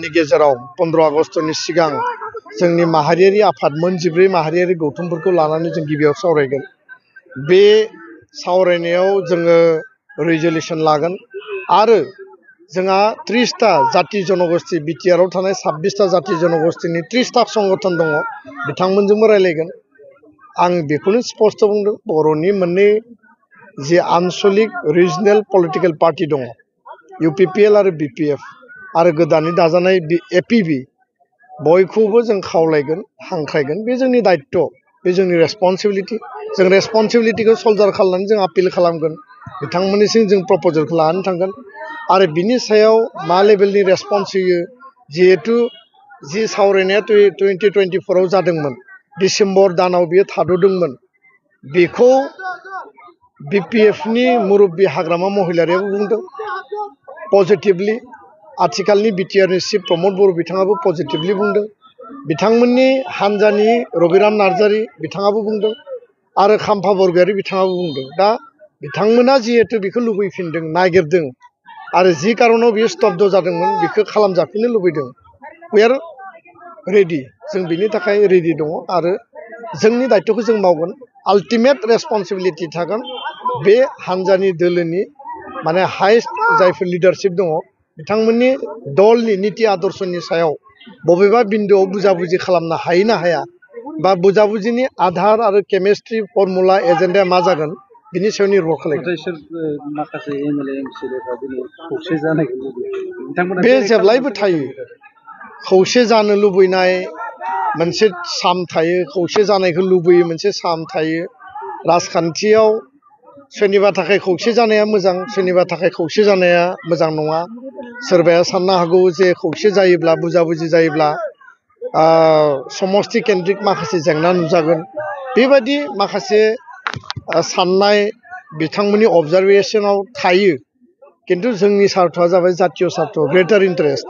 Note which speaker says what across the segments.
Speaker 1: नि गेजेराव 15 आगस्टनि सिगां जोंनि माहारियारि आफाद मोन 14 माहारियारि गौथुमफोरखौ लानानै जों गिबियाव सावरायगोन। बे सावरायनायाव जोङो रिजोल्यूशन लागोन आरो जोंहा 30 टा जाति जनगोष्ठी बिटिआर आव थानाय 26 टा जाति जनगोष्ठीनि 30 टा संगठन दङ बिथांमोनजोंबो रायलायगोन। आं बेखौनो स्पष्ट बुंदों बर'नि मोननै जे आनसलिक रिजनेल पलिटिकल पार्टी दङ UPPL आरो BPF आरो गोदानै दाजानाय APB बयखौबो जों खावलायगोन हांख्रायगोन। बे जोंनि दायित्व, बे जोंनि रेसपन्सिबिलिटी। जों रेसपन्सिबिलिटीखौ सल्जार खालामनानै जों आपिल खालामगोन, बिथांमोननिसिम जों प्रप'जलखौ लानानै थांगोन आरो बिनि सायाव मा लेभेलनि रेसपन्स होयो। जिहेतु जि सावरायनाया 2024 आव जादोंमोन, डिसेम्बर दानाव बियो थाद'दोंमोन, बेखौ BPF नि मुरब्बी हाग्रामा महिलारियाबो बुंदों पजिटिभलि। आथिखालनि बिटिआर नि चिफ प्रमद बर' बिथाङाबो पजिटिभलि बुंदों। बिथांमोननि हानजानि रबिराम नार्जारी बिथाङाबो बुंदों आरो खाम्फा बरगयारी बिथाङाबो बुंदों। दा बिथांमोना जिहेतु बेखौ लुबैफिनदों, नागिरदों आरो जि कारनाव बियो स्तब्ध जादोंमोन बेखौ खालामजाफिननो लुबैदों। वी आर रेडि, जों बिनि थाखाय रेडि दङ आरो जोंनि दायित्वखौ जों मावगोन। आल्टिमेट रेसपन्सिबिलिटी थागोन बे हानजानि दोलोनि माने हाइस्ट जायफोर लिडारशिप दङ बिथांमोननि दलनि नीति आदर्शनि सायाव बबेबा बिन्दोआव बुजाबुजि खालामनो हायो ना हाया बा बुजाबुजिनि आधार आरो केमिस्ट्रि फर्मुला एजेन्डाया मा जागोन बिनि सायाव निर्भर खालामगोन। बे जेब्लायबो थायो, खौसे जानो लुबैनाय मोनसे साम थायो, खौसे जानायखौ लुबैयो मोनसे साम थायो। राजखान्थियाव सोरनिबा थाखाय खौसे जानाया मोजां, सोरनिबा थाखाय खौसे जानाया मोजां नङा। सोरबाया साननो हागौ जे खौसे जायोब्ला बुजाबुजि जायोब्ला समष्टि केन्द्रिक माखासे जेंना नुजागोन। बेबायदि माखासे साननाय बिथांमोननि अबजारभेशनाव थायो, किन्तु जोंनि सार्थआ जाबाय जातीय सार्थ, ग्रेटार इन्टारेस्ट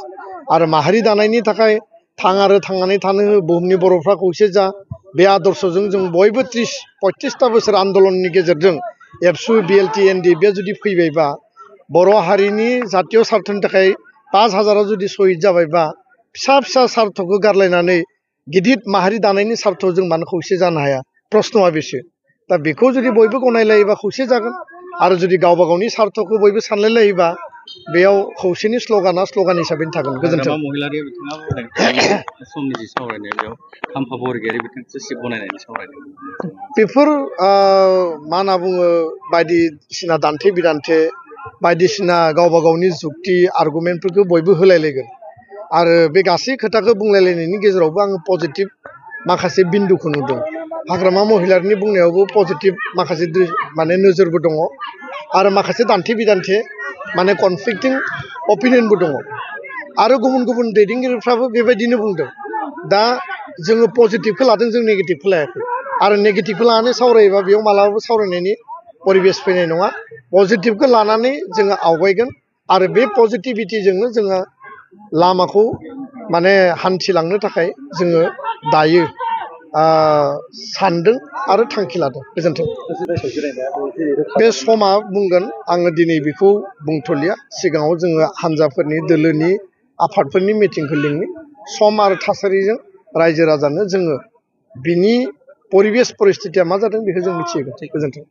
Speaker 1: आरो माहारि दानायनि थाखाय थां आरो थांनानै थानो हो, बुहुमनि बर'फ्रा खौसे जा, बे आदर्शजों जों बयबो 35 टा बोसोर आन्दलननि गेजेरजों एबसु BLT NDF आ जुदि फैबायबा, बर' हारिनि जातीय सार्थनि थाखाय 5000 जुदि शहीद जाबायबा, फिसा फिसा सार्थखौ गारलायनानै गिदिर माहारि दानायनि सार्थआव जों मानो खौसे जानो हाया? प्रश्नआ बेसो। दा बेखौ जुदि बयबो गनायलायोबा खौसे जागोन आरो जुदि गावबा गावनि सार्थखौ बयबो सानलायलायोबा बेयाव खौसेनि स्ल'गाना स्ल'गान हिसाबैनो थागोन। गोजोन्थों। बेफोर मा होनना बुङो बायदिसिना दान्थे बिदान्थे बायदिसिना गावबा गावनि जुक्ति आर्गुमेन्टफोरखौ बयबो होलायलायगोन आरो बे गासै खोथाखौ बुंलायलायनायनि गेजेरावबो आङो पजिटिभ माखासे बिन्दुखौ नुदों। हाग्रामा महिलारिनि बुंनायावबो पजिटिभ माखासे माने नोजोरबो दङ आरो माखासे दान्थे बिदान्थे माने कनफ्लिक्टिं अपिनियनबो दङ आरो गुबुन गुबुन दैदेनगिरिफ्राबो बेबायदिनो बुंदों। दा जोङो पजिटिभखौ लादों, जों नेगेटिभखौ लायाखै आरो नेगेटिभखौ लानानै सावरायोबा बेयाव मालाबाबो सावरायनायनि परिबेस फैनाय नङा। पजिटिभखौ लानानै जोङो आवगायगोन आरो बे पजिटिभिटिजोंनो जोङो लामाखौ माने हान्थिलांनो थाखाय जोङो दायो सानदों आरो थांखि लादों। गोजोन्थों। बे समा बुंगोन, आङो दिनै बेखौ बुंथ'लिया। सिगाङाव जोङो हान्जाफोरनि दोलोनि आफादफोरनि मिटिंखौ लिंनि सम आरो थासारिजों रायजो राजानो जोङो बिनि परिबेस परिस्थितिया मा जादों बेखौ जों मिथिहोगोन। गोजोन्थों।